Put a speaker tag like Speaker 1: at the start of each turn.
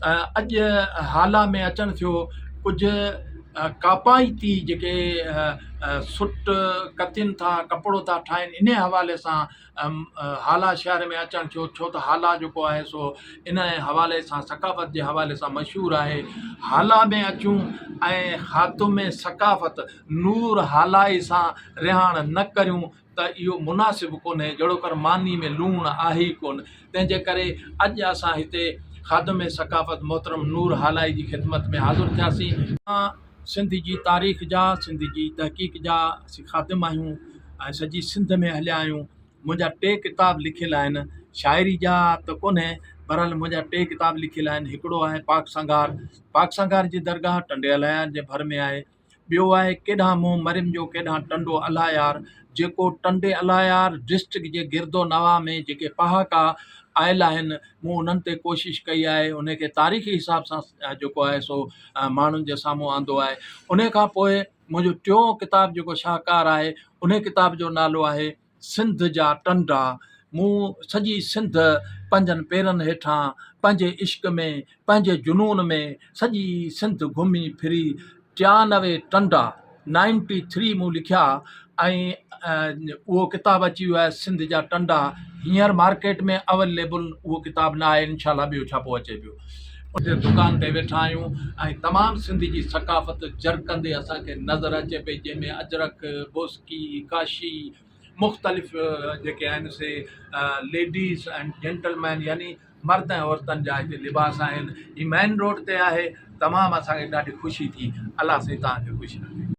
Speaker 1: اڄ هالا ۾ اچڻ ٿيو ڪجهه ڪاپائتي جيڪي سٽ ڪتين ٿا ڪپڙو ٿا ٺاهين انهي حوالي سان هالا شهر ۾ اچڻ ٿيو ڇو ته هالا جيڪو آهي سو ان حوالي سان ثقافت جي حوالي سان مشهور آهي هالا ۾ اچون ۽ خاتم ثقافت نور هالائي سان رهاڻ نه ڪريون ته اهو مناسب ڪونهي، جهڙوڪر ماني ۾ لوڻ آهي ئي ڪونه، تنهن جي ڪري اڄ اسان هتي خادم ثقافت محترم نور هالائي جي خدمت ۾ حاضر ٿياسين. اسان سنڌ جي تاريخ جا، سنڌ جي تحقيق جا اسين خادم آهيون ۽ سڄي سنڌ ۾ هليا آهيون. منهنجا ٽي ڪتاب لکيل آهن، شاعري جا ته ڪونهي، بهرحال منهنجا ٽي ڪتاب لکيل آهن، هڪڙو آهي پاڪ سنگهار، پاڪ سنگهار جي درگاهه ٽنڊي الهيار جي ڀر ۾ آهي. ٻيو آهي ڪيڏانهن منهن مريم جو ڪيڏانهن ٽنڊو الهيار جيڪو ٽنڊي الهيار ڊسٽرڪٽ جي گردو نواح ۾ جيڪي پهاڪا آيل آهن مون انهن تي ڪوشش ڪئي آهي انهي کي تاريخي حساب سان جيڪو آهي سو ماڻهن جي سامهون آندو آهي انهي کان پوء منهنجو ٽيون ڪتاب جيڪو شاهڪار آهي انهي ڪتاب جو نالو آهي سنڌ جا ٽنڊا، مون سڄي سنڌ پنهنجن پيرن هيٺان، پنهنجي عشق ۾، پنهنجي جنون ۾ سڄي سنڌ گهمي ڦري 93 ٽنڊا، نائنٽي ٿري، مون لکيا ۽ اهو ڪتاب اچي ويو آهي سنڌ جا ٽنڊا هينئر مارڪيٽ ۾ اويليبل اهو ڪتاب نه آهي انشاء الله ٻيو ڇاپو اچي پيو. جي دڪان تي ويٺا آهيون ۽ تمام سنڌ جي ثقافت جرڪندي اسان کي نظر اچي پئي جنهن ۾ اجرڪ، بوسڪي، ڪاشي، مختلف جيڪي آهن سي ليڊيز ۽ جينٽلمين يعني مرد ۽ عورتن جا هتي لباس آهن. هي مين روڊ تي آهي تمام اسان کي ڏاڍي خوشي ٿي الله سائين توهان کي خوش رکي.